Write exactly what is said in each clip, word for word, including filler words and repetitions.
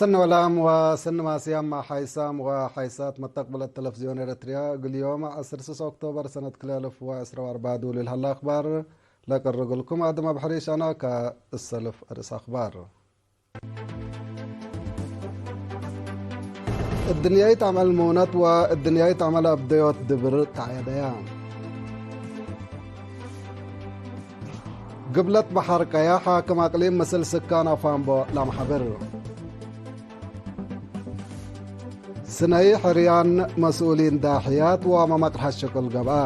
ሰኒ ወላም ወሰኒ ማስያም ሓይሳም ወሓይሳት መተቅብለት ተለፍዝዮን ኤረትርያ፣ እግል ዮም ዐስር ስስ ኦክቶበር ሰነት ክልኤ አልፍ ወዕስራ ወአርበዕ ዱል ለሀለ አክባር ለቀርግልኩም። አድም አብ ሕሪሽ አና ከእሰልፍ አርእስ አክባር። እድንያይት አምዕል ሙነት ወእድንያይት አምዕል አብደዮት ድብር ተዐየደያ። ግብለት በሐር ቀያሕ፣ ሓክም አቅሊም ምስል ስካን አፋምቦ ለአምሐብር። ስነይ ሕርያን መስኡሊን ዳሕያት ወመመቅርሐት ሽቅል ገብአ።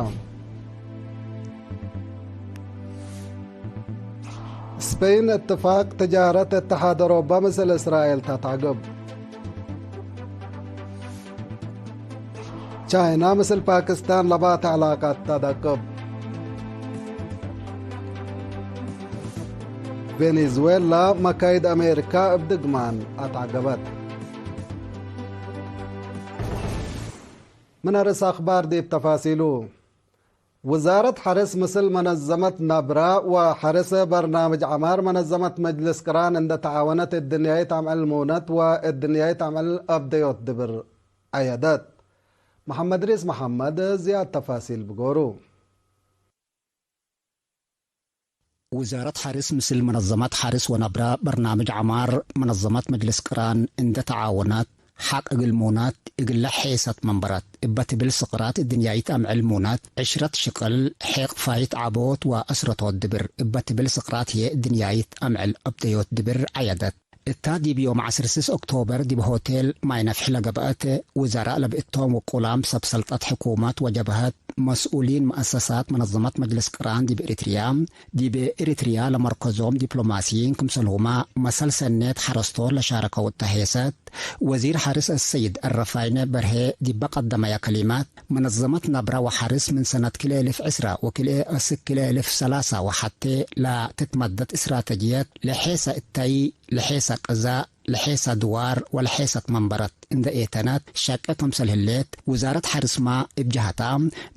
ስፔን እትፋቅ ትጃረት እትሓድ አውሮፓ ምስል እስራኤል ተትዐግብ። ቻይና ምስል ፓክስታን ለባተ ዕላቃት ተደቅብ። ቬኔዙዌላ መካይድ አሜሪካ እብ ድግማን አትዐገበት። ምን አርእስ አክባር ዲብ ተፋሲሉ። ውዛረት ሐርስ ምስል መነዘመት ነብራ ወሐርስ በርናምጅ ዐማር መነዘመት መጅልስ ቅራን እንደ ተዓወነት እድንያይት አምዕል ሙነት ወእድንያይት አምዕል አብደዮት ድብር አየደት። መሐመድ ሪስ መሐመድ ዝያድ ተፋሲል ብጎሩ። ውዛረት ሐርስ ምስል መነዘመት ሐርስ ወነብረ በርናምጅ ዐማር መነዘመት መጅልስ ቅራን እንደ ተዓወነት፣ ሐቅ እግል ሙነት እግለ ሔሰት መንበረት እበ ትብል ስቅራት እድንያይት አምዕል ሙነት፣ ዕሽረት ሽቅል፣ ሔቅ ፋይት ዐቦት ወአስረቶት ድብር እበ ትብል ስቅራት ህዬ እድንያይት አምዕል አብደዮት ድብር ዐየደት። እታ ዲብ ዮም ዐስር ስስ ኦክቶበር ዲብ ሆቴል ማይ ነፍሒ ለገብአት ውዘራእ ለብእቶም ውቁላም ሰብ ሰልጠት ሕኩመት ወጀብሀት መስኡሊን መአሰሳት መነዘመት መጅልስ ቅራን ዲብ ኤሪትርያ፣ ዲብ ኤሪትርያ ለመርከዞም ዲፕሎማሲይን ክምሰልሁመ መሰል ሰኔት ሐረስቶት ለሻረከው እተ ሔሰት፣ ወዚር ሐርስ አሰይድ አረፋይነ በርሄ ዲበ ቀደመየ ከሊመት፣ መነዘመት ነብረ ወሐርስ ምን ሰነት ክልኤ እልፍ ዕስራ ወክልኤ አስክ ክልኤ እልፍ ሰላሳ ወሐቴ ለትትመደት እስትራተጅየት ለሔሰ እተይ፣ ለሔሰ ቅዛ፣ ለሔሰ ድዋር ወለሔሰት መንበረት እንደ ኤተነት ሸቄ ክምሰል ህሌት፣ ውዛረት ሐርስማ እብ ጀሀታ፣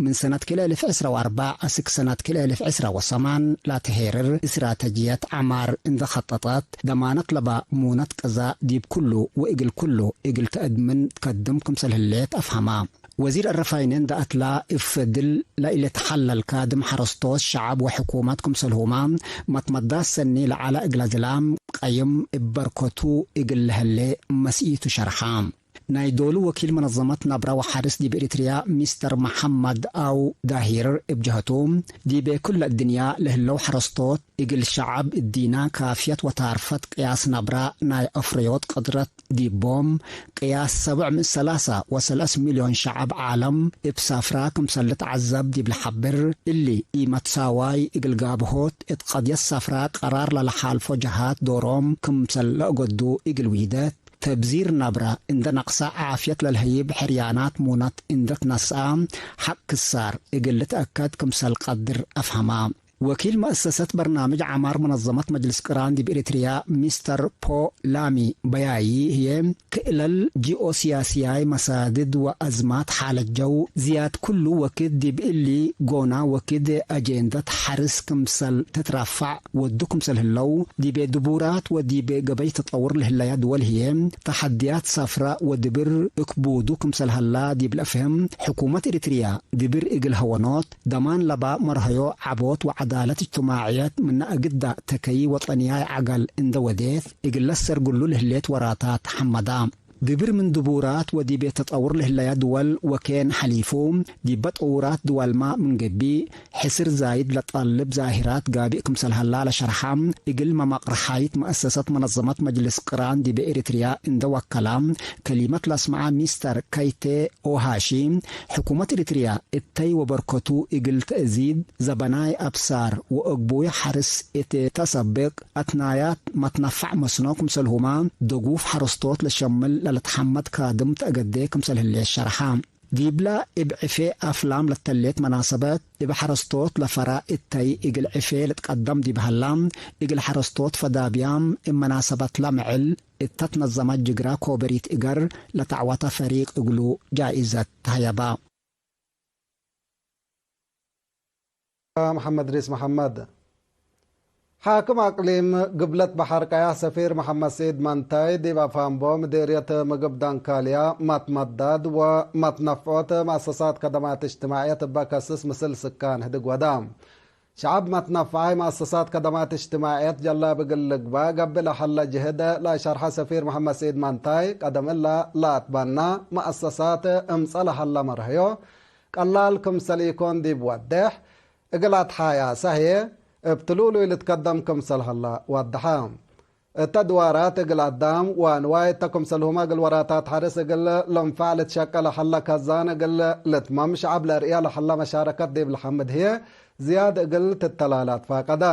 ምን ሰነት ክልኤ እልፍ ዕስራ ወአርበዕ አስክ ሰነት ክልኤ እልፍ ዕስራ ወሰማን ላትሄርር እስትራተጅየት ዐማር እንደ ከጠጠት፣ ደማነት ለባ ሙነት ቅዛ ዲብ ኩሉ ወእግል ኩሉ እግል ተአድምን ትከድም ክምሰል ህሌት አፍሀማ። ወዚር አረፋይነ እንደ አትላ፣ እብ ፈድል ለኢልትሐለል ካድም ሐረስቶት ሸዐብ ወሕኩመት ክምሰልሁመ፣ መትመዳት ሰኒ ለዐለ እግለ ዝላም ቀይም እብ በርከቱ እግል ለህሌ መስኢቱ ሸርሐ። ናይ ዶሉ ወኪል መነዘመት ነብረ ወሐርስ ዲብ ኤሪትርያ ሚስተር መሐመድ አው ዳሂር እብ ጀሀቱ፣ ዲቤ ኩለ እድንያ ለህለው ሐረስቶት እግል ሸዐብ እዲና ካፍየት ወታርፈት ቅያስ ነብረ ናይ አፍረዮት ቅድረት ዲቦም፣ ቅያስ ሰብዕ ምእት ሰላሳ ወሰለስ ሚልዮን ሸዐብ ዓለም እብ ሳፍራ ክምሰል ልትዐዘብ ዲብ ለሐብር፣ እሊ ኢመትሳዋይ እግል ጋብሆት እት ቀድየት ሳፍራ ቀራር ለለሓልፎ ጀሃት ዶሮም ክምሰል ለእገዱ እግል ዊደት፣ ተብዚር ነብረ እንደ ነቅሰ፣ ዓፍየት ለልሀይብ ሕርያናት ሙነት እንደ ትነስአ፣ ሐቅ ክሳር እግል ልትአከድ ክምሰል ቀድር አፍሀማ። ወኪል መአሰሰት በርናምጅ ዐማር መነዘመት መጅልስ ቅራን ዲብ ኤሪትርያ ሚስተር ፖ ላሚ በያዪ ህዬ፣ ክእለል ጂኦሲያሲያይ መሳድድ ወአዝማት ሓለት ጀው ዝያድ ኩሉ ወክድ ዲብ እሊ ጎና ወክድ አጄንደት ሐርስ ክምሰል ትትራፋዕ ወዱ ክምሰል ህለው፣ ዲቤ ድቡራት ወዲቤ ገበይ ተጠውር ለህለያ ድወል ህዬ፣ ተሐድያት ሳፍራ ወድብር እክቡዱ ክምሰል ሀላ ዲብ ለአፍህም፣ ሕኩመት ኤሪትርያ ድብር እግል ሀወኖት፣ ደማን ለባ መርሀዮ ዐቦት ወዐዳለት እጅትማዕየት ምነ አግዳ ተከዪ ወጠንያይ ዐገል እንደ ወዴት፣ እግለ ሰርግሉ ለህሌት ወራታት ሐመዳ። ድብር ምን ድቡራት ወዲቤ ተጠውር ለህለያ ድወል ወኬን ሐሊፉ፣ ዲበ ጥውራት ድወልማ ምን ገብእ፣ ሕስር ዛይድ ለጠልብ ዛሂራት ጋብእ ክምሰል ሀላ ለሸርሐ፣ እግል መመቅርሓይት መአሰሰት መነዘመት መጅልስ ቅራን ዲብ ኤሪትርያ እንደ ወከላ፣ ከሊመት ለአስመዐ ሚስተር ከይቴ ኦሃሺ፣ ሕኩመት ኤሪትርያ እተይ ወበርከቱ እግል ተእዚድ፣ ዘበናይ አብሳር ወእግቡይ ሐርስ እት ተሰብቅ፣ አትናያት መትነፈዕ መስኖ ክምሰልሁመ፣ ደጉፍ ሐረስቶት ለሸምል ለልትሐመድ ካድም ተአገዴ ክምሰል ህሌት ሸርሐ። ዲብለ እብ ዕፌ አፍላም ለተሌት መናሰበት፣ እብ ሐረስቶት ለፈራ እተይ እግል ዕፌ ልትቀደም ዲብ ሀላ፣ እግል ሐረስቶት ፈዳብያም እብ መናሰበትለ ምዕል እተ ትነዘመት ጅግረ ኮበሪት እገር ለተዐወተ ፈሪቅ እግሉ ጃኢዘት ተሀየባ። መሐመድ ሪስ መሐመድ። ሓክም አቅሊም ግብለት በሐር ቀያሕ ሰፊር መሐመድ ሲድ መንታይ፣ ዲብ አፋምቦ ምዴርየት ምግብ ደንካልያ፣ መትመዳድ ወመትነፍዖት መአሰሳት ከደማት እጅትማዕየት እበ ከስስ ምስል ስካን ህድግ ወዳ። ሸዐብ መትነፍዓይ መአሰሳት ከደማት እጅትማዕየት ጀላብ እግል ልግባእ ገብእ ለሀለ ጅህድ ለሸርሐ ሰፊር መሐመድ ሲድ መንታይ፣ ቀደም እለ ለአትበና መአሰሳት እምጸ ለሀለ መርሀዮ ቀላል ክምሰል ኢኮን ዲብ ወዴሕ፣ እግል አትሓያሰ ህዬ እብ ትሉሉይ ልትከደም ክምሰል ሀለ ወደሐ። እተ ድዋራት እግል አዳም ወአንዋይ እተ ክምሰልሁመ እግል ወራታት ሐርስ እግል ልንፈዕ ልትሸቀ ለሀለ ከዛን እግል ልትመም ሸዐብ ለርእየ ለሀለ መሻረከት ዲብ ለሐምድ ህዬ ዝያድ እግል ትተላለ አትፋቀደ።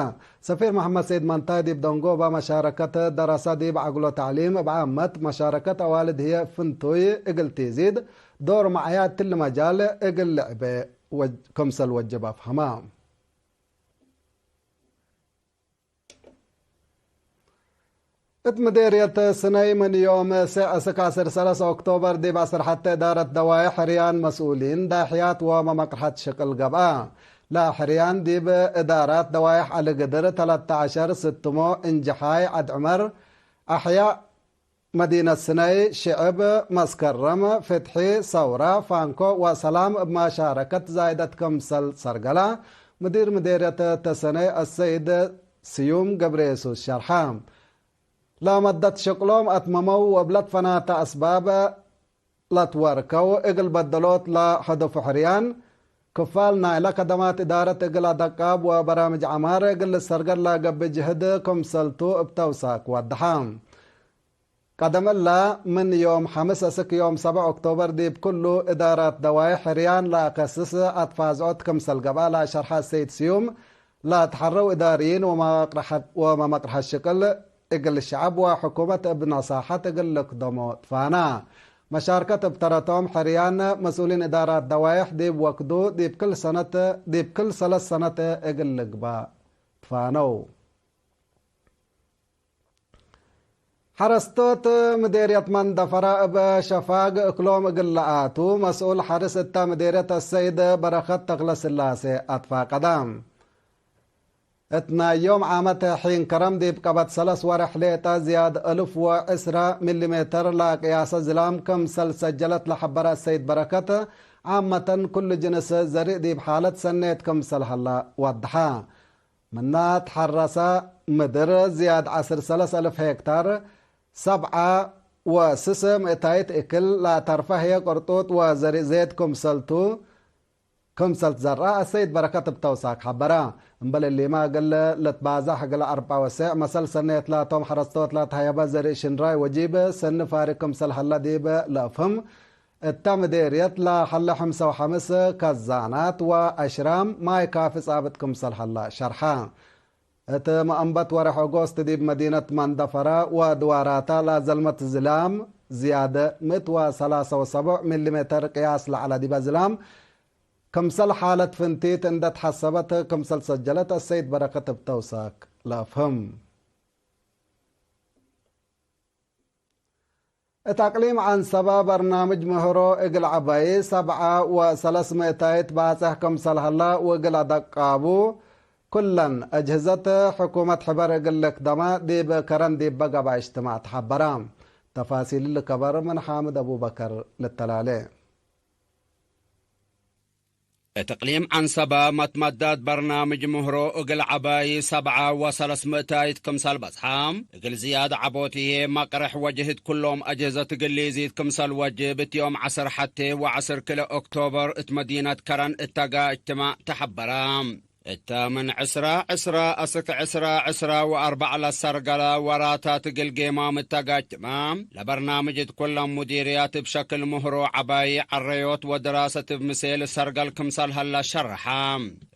ሰፊር መሐመድ ሰይድ መንታይ ዲብ ደንጎበ መሻረከት ደረሰ ዲብ ዐግሎ ተዕሊም እብ ዓመት መሻረከት አዋልድ ህዬ ፍንቱይ እግል ቲዚድ ዶር መዕያ እትሊ መጃል እግል ልዕቤ ወጅ-፣ ክምሰል ወጅብ አፍሀመ። እት ምዴርየት ስነይ ምን ዮም ሴዕ እስክ ዐስር ሰለስ ኦክቶበር ዲብ ዐስር ሐቴ እዳረት ደዋይሕ ሕርያን መስኡሊን ዳሕያት ወመመቅርሐት ሽቅል ገብአ። ለሕርያን ዲብ እዳራት ደዋይሕ ዐሊ ግድር፣ ተለተ ዐሸር፣ ስትሞ፣ እንጅሓይ፣ ዐድ ዕመር፣ አሕያእ መዲነት ስነይ፣ ሽዕብ፣ መስከረም፣ ፍትሒ፣ ሰውራ፣ ፋንኮ ወሰላም እብ መሻረከት ዛይደት ክምሰል ሰርገላ፣ ምዲር ምዴርየት ተሰነይ አሰይድ ስዩም ገብረየሱስ ሸርሐ። ለመደት ሽቅሎም አትመመው ወእብ ለትፈናተ አስባብ ለትወርከው እግል በደሎት ለሀደፉ ሕርያን፣ ክፋል ናይለ ከደማት እዳረት እግል አደቃብ ወበራምጅ ዐማር እግል ልሰርገል ለገብእ ጅህድ ክምሰልቱ እብ ተውሳክ ወደሐ። ቀደም እለ፣ ምን ዮም ሐምስ እስክ ዮም ሰብዕ ኦክቶበር ዲብ ክሉ እዳራት ደዋይሕ ሕርያን ለአከስስ አትፋዝዖት ክምሰል ገብአ ለሸርሐ ሰይድ ስዩም፣ ለአትሐረው እዳርይን ወመቅርሐት፣ ወመመቅርሐት ሽቅል እግል ሸዐብ ወሕኩመት እብ ነሳሐት እግል ልክደሞ ትፋና። መሻርከት እብ ተረቶም ሕርያን መስኡሊን እዳራት ደዋይሕ ዲብ ወክዱ ዲብ ክል ሰነት፣ ዲብ ክል ሰለስ ሰነት እግል ልግባእ ትፋነው። ሐረስቶት ምዴርየት መንደፈራ እብ ሸፋግ እክሎም እግል ለአቱ መስኡል ሐርስ እተ ምዴርየት አሰይድ በረከት ተክለስላሴ አትፋቀደ። እት ናይ ዮም ዓመት ሒን ከረም ዲብ ቀበት ሰለስ ወሬሕ ሌጠ ዝያድ እልፍ ወዕስራ ሚሊሜተር ለቅያሰ ዝላም ክምሰል ሰጀለት ለሐበረ አሰይድ በረከት፣ ዓመተን ኩሉ ጅንስ ዘሪእ ዲብ ሓለት ሰኔት ክምሰል ሀለ ወደሐ። ምና ተሐረሰ ምድር ዝያድ ዐስር ሰለስ አልፍ ሄክታር፣ ሰብዓ ወስስ ምእታይት እክል ለተርፈ ህዬ ቅርጡጥ ወዘሪእ ዜት ክምሰልቱ፣ ክምሰል ትዘርአ አሰይድ በረከት እብ ተውሳክ ሐበረ። እምበል እሊመ እግል ልትባዛሕ እግለ አርበ ወሴዕ መሰል ሰኔት ላቶም ሐረስቶት ለተሀየበ ዘሪእ ሽንራይ ወጂብ ሰኒ ፋሪ ክምሰል ሀለ ዲብ ለአፍህም፣ እተ ምዴርየት ለሀለ ሐምሰ ወሐምስ ከዛናት ወአሽራም ማይ ካፊ ጻብጥ ክምሰል ሀለ ሸርሐ። እት መአንበት ወሬሕ ኦጎስት ዲብ መዲነት መንደፈራ ወድዋራታ ለዘልመት ዝላም ዝያደ ምእት ወሰላሰ ወሰቡዕ ሚሊሜተር ቅያስ ለዐለ ዲበ ዝላም፣ ክምሰል ሓለት ፍንቲት እንደ ተሐሰበት ክምሰል ሰጀለት አሰይድ በረከት እብ ተውሳክ ለአፍህም። እት አቅሊም ዐንሰበ በርናምጅ ምህሮ እግል ዐባዪ ሰብዓ ወሰለስ ምእታይት ባጽሕ ክምሰል ሀላ ወእግል አደቃቡ ኩለን አጅህዘት ሕኩመት ሕበር እግል ልክደመ ዲብ ከረን ዲበ ገብአ እጅትማዕ ተሐበረ። ተፋሲል እሊ ከበር ምን ሓምድ አቡበከር ልተላሌ። እት እቅሊም ዐንሰበ መትመዳድ በርናምጅ ምህሮ እግል ዐባዪ ሰብዓ ወሰለስ ምእታይት ክምሰል በጽሐ፣ እግል ዝያድ ዐቦት ህዬ መቅርሕ ወጅህድ ኩሎም አጅህዘት እግል ሊዚድ ክምሰል ወጅብ እት ዮም ዐስር ሐቴ ወዐስር ክልኤ ኦክቶበር እት መዲነት ከረን እተጋ እጅትማዕ ተሐበረ። እተ ምን ዕስራ ዕስራ አስክ ዕስራ ዕስራ ወአርበዕ ለሰርገለ ወራታት እግል ጌማም እተጋ እጅትማዕ፣ ለበርናምጅ እት ኩለን ሙዲርያት እብ ሸክል ምህሮ ዐባዪ ዐረዮት ወድራሰት እብ ምሴል ሰርገል ክምሰል ሀለ ሸርሐ።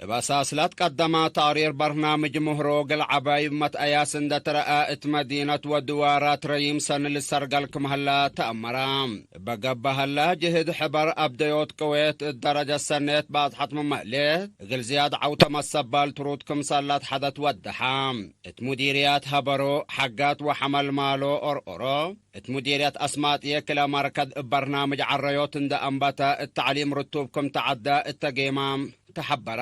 እብ አሳስ ለትቀደመ ተቅሪር በርናምጅ ምህሮ እግል ዐባዪ እብ መትአያስ እንደ ትረአ እት መዲነት ወድዋራት ረዪም ሰኒ ልሰርገል ክም ሀለ ተአመረ። እበ ገብእ ሀለ ጅህድ ሕበር አብደዮት ቅዌት እት ደረጀት ሰኔት ባጽሐት ምመሌት እግል ዝያድ ዐውተ መሰባል ትሩድ ክምሰል ለትሐደት ወደሐ። እት ሙዲርያት ሀበሮ፣ ሐጋት ወሐመልማሎ ኦርኦሮ፣ እት ሙዲርያት አስማጥየ ክለ መርከዝ እብ በርናምጅ ዐረዮት እንደ አንበተ እት ተዕሊም ርቱብ ክም ተዐደ እተ ጌማም ተሐበረ።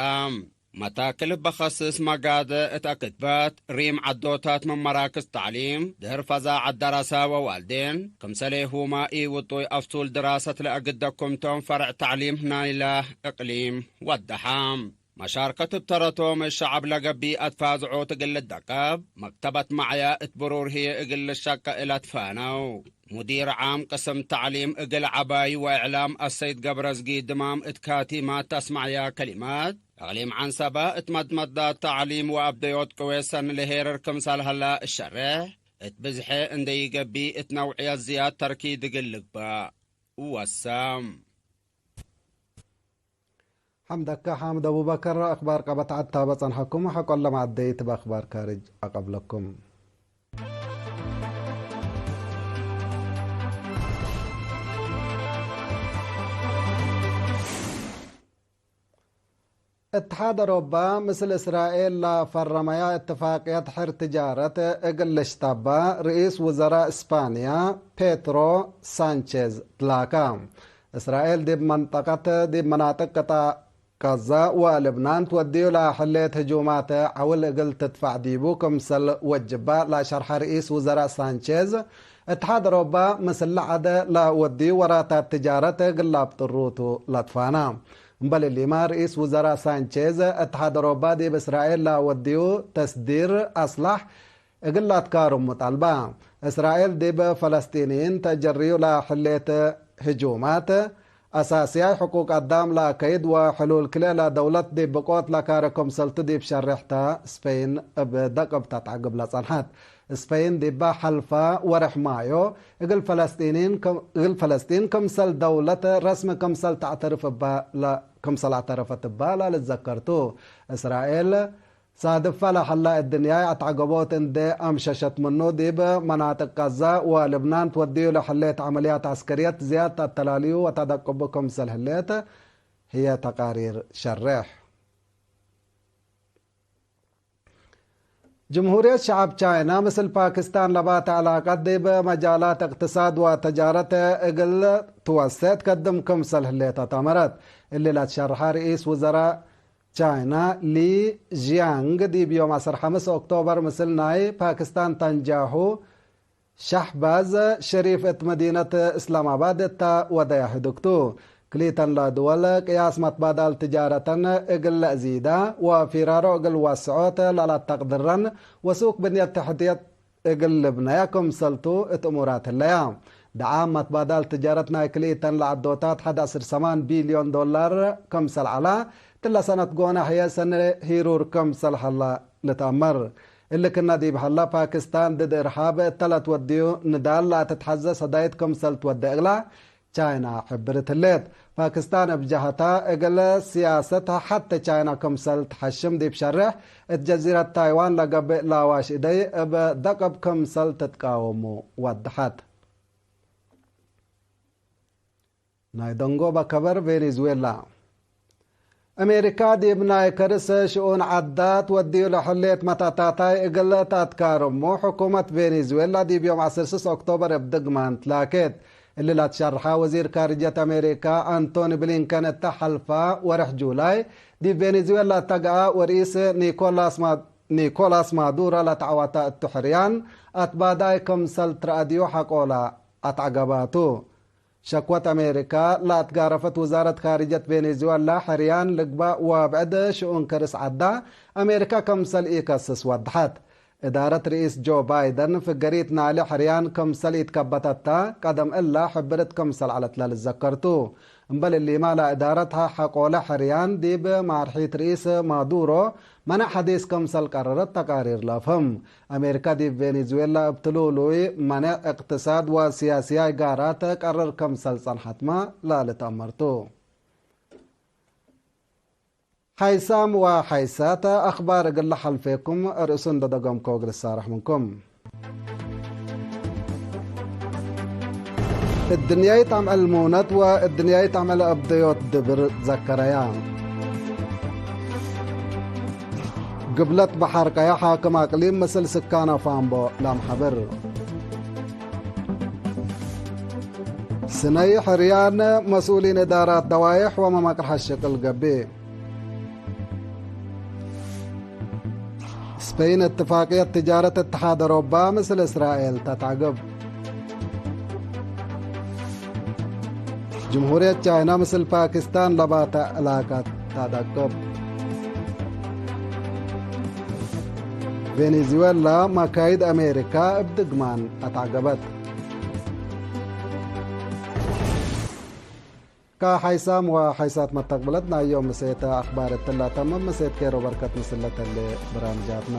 መታክል እብ በኸስስ መጋደ እት አክትበት ሪም ዐዶታት ምን መራክዝ ተዕሊም፣ ድህር ፈዛዐት ደረሰ ወዋልዴን ክምሰሌሁመ ኢውጡይ አፍሱል ድራሰት ለእግደኩም ቶም ፈርዕ ተዕሊም ናይለ እቅሊም ወደሐ። መሻርከት እብ ተረቶም እብ ሸዐብ ለገብእ አትፋዝዖት እግል ልደቀብ፣ መክተበት መዕየ እት ብሩር ህዬ እግል ልሸቀ እለ ትፋነው። ሙዲር ዓም ቅስም ተዕሊም እግል ዐባዩ ወእዕላም አሰይድ ገብረዝጊ ድማም እት ካቲማት ተስመዕየ ከሊመት፣ እቅሊም ዐንሰበ እት መድመዳት ተዕሊም ወአብደዮት ቅዌ ሰኒ ለሄርር ክምሰል ሀለ እሸሬሕ፣ እት ብዝሐ እንዴ ኢገብእ እት ነውዕየት ዝያድ ተርኪዝ እግል ልግበእ ወሰም። ሐምደከ ሓምድ አቡበከር፣ አክባር ቀበት ዐድ ታበ ጸንሐኩም፣ ሐቆለ መዐደይት በአክባር ካርጅ አቀብለኩም። እትሓድ አውሮባ ምስል እስራኤል ለፈረመያ እትፋቅየት ሕር ትጃረት እግል ልሽተባ፣ ርኢስ ውዘራእ እስፓንያ ፔድሮ ሳንቼዝ ትላካ። እስራኤል ዲብ መንጠቀት፣ ዲብ መናጥቅ ቅጣዕ ጋዛ ወልብናን ትወድዩ ለሐሌት ህጁማት ዐውል እግል ትድፈዕ ዲቡ ክምሰል ወጅባ ለሸርሐ ርኢስ ውዘራእ ሳንቼዝ፣ እትሓድ አውሮባ ምስል ለዐደ ለወድዩ ወራታት ትጃረት እግል ለአብጥሩ ቱ ለትፋና። እምበል እሊመ፣ ርኢስ ውዘራእ ሳንቼዝ፣ እትሓድ አውሮባ ዲብ እስራኤል ለወድዩ ተስዲር አስላሕ እግል ለአትካርሙ ጠልባ። እስራኤል ዲብ ፈለስጢንይን ተጀርዩ ለሐሌት ህጁማት፣ አሳስያይ ሕቁቅ አዳም ለአከይድ ወሕሉል ክልኤ ለደውለት ዲብ ብቆት ለካረ ክምሰልቱ ዲብ ሸሬሕተ ስፔን እብ ደቅብ ተትዐግብ ለጸንሐት። ስፔን ዲበ ሐልፈ ወርሕ ማዮ እግል ፈለስጢኒን ክም-፣ እግል ፈለስጢን ክምሰል ደውለት ረስሚ ክምሰል ተዕተርፍ እበ ለ-፣ ክምሰል አዕተረፈት እበ ለልትዘከር ቱ። እስራኤል ሳድፈ ለሐለ እድንያይ አትዐገቦት እንዴ አምሸሸት ምኑ፣ ዲብ መናጥቅ ጋዛ ወልብናን ትወድዩ ለሐሌት ዐመልያት ዐስከርየት ዝያድ ተአተላልዩ ወተደቅቡ ክምሰል ህሌት ህዬ ተቃሪር ሸሬሕ። ጅምሁርየት ሸዐብ ቻይና ምስል ፓኪስታን ለባተ ዕላቀት ዲብ መጃላት እቅትሳድ ወተጃረት እግል ትወሴ ትከድም ክምሰል ህሌት አተመረት። እሊ ለትሸርሐ ርኢስ ውዘራእ ቻይና ሊ ዢያንግ ዲብ ዮም ዐስር ሐምስ ኦክቶበር ምስል ናይ ፓኪስታን ተንጃሁ ሻህባዝ ሸሪፍ እት መዲነት እስላማባድ እተ ወደየ ህዱግ ቱ። ክልኢተን ለድወል ቅያስ መትባዳል ትጃረተን እግል ለአዚዳ ወፊራሮ እግል ወስዖት ለለአተቅድረን ወሱቅ ብንየት ተሕትየት እግል ልብነያ ክምሰል ቱ እት እሙራት ህለያ። ደዓም መትባዳል ትጃረት ናይ ክልኢተን ለዐዶታት ሐድ ዐስር ሰማን ቢልዮን ዶላር ክምሰል ዐላ፣ እትለ ሰነት ጎነ ህዬ ሰኒ ሂሩር ክምሰል ሀላ ልትአመር። እሊ ክነ ዲብ ሀላ፣ ፓኪስታን ድድ እርሃብ እተ ለትወድዩ ንዳል ለአትትሐዘ ሰዳይት ክምሰል ትወዴ እግላ፣ ቻይና ሕብርት ህሌት። ፓኪስታን እብ ጀሀታ፣ እግል ስያሰት ሐቴ ቻይና ክምሰል ተሐሽም ዲብ ሸሬሕ፣ እት ጀዚረት ታይዋን ለገብእ ላዋሽ እደይ እብ ደቅብ ክምሰል ትትቃወሙ ወደሐት። ናይ ደንጎበ ከበር ቬኔዙዌላ። አሜሪካ ዲብ ናይ ከርስ ሽኡን ዐዳት ወድዩ ለሕሌት መታታታይ እግል ተአትካርሙ፣ ሕኩመት ቬኔዙዌላ ዲብ ዮም ዐስር ስስ ኦክቶበር እብ ድግማን ትላኬት። እሊ ለትሸርሐ ወዚር ካርጀት አሜሪካ አንቶኒ ብሊንከን እተ ሐልፋ ወርሕ ጁላይ ዲብ ቬኔዙዌላ ተግአ ወርኢስ ኒኮላስ ማ-፣ ኒኮላስ ማዱሮ ለተዐወተ እቱ ሕርያን አትባዳይ ክምሰል ትረአድዩ ሐቆለ አትዐገባቱ። ሸክወት አሜሪካ ለአትጋረፈት ውዛረት ካርጀት ቬኔዙዌላ፣ ሕርያን ልግባእ ወብዕድ ሽኡን ከርስ ዐዳ አሜሪካ ክምሰል ኢከስስ ወድሐት። እዳረት ርኢስ ጆ ባይደን ፍገሪት ናሊ ሕርያን ክምሰል ኢትከበተታ፣ ቀደም እላ ሕብርት ክምሰል ዐለት ለልዘከር ቱ። እምበል እሊመ፣ ለእዳረት ሐቆለ ሕርያን ዲብ ማርሒት ርኢስ ማዱሮ መነዕ ሐዲስ ክምሰል ቀረረት ተቃሪር ለአፍህም። አሜሪካ ዲብ ቬኔዙዌላ እብ ትሉሉይ መኔዕ እቅትሳድ ወሲያሲያይ ጋራት ቀርር ክምሰል ጸንሐትመ ለልትአመር ቱ። ሓይሳም ወሓይሳት አኽባር እግል ለሐልፌኩም ርእሱ እንደ ደገምኮ እግል እሳረሕ ምንኩም። እድንያይት አምዕል ሙነት ወእድንያይት አምዕል አብደዮት ድብር ዘከረያ። ግብለት በሐር ቀያ ሓክም አቅሊም ምስል ስካነ ፋምቦ ለአምሐብር። ስነይ ሕርያን መስኡሊን እዳራት ደዋይሕ ወመመቅርሐት ሽቅል ገብእ። በይን እትፋቅየት ትጃረት እትሓድ አውሮባ ምስል እስራኤል ተትዐግብ። ጅምሁርየት ቻይና ምስል ፓኪስታን ለባተ ዕላቀት ተአደቅብ። ቬኔዙዌላ መካይድ አሜሪካ እብ ድግማን አትዐገበት። ከሐይሳም ወሐይሳት መተቅብለት ናይ ዮም ምሴተ አክባር እትላ ተምም። ምሴት ኬሮ በርከት ምስል ለተሌ በራምጃትና።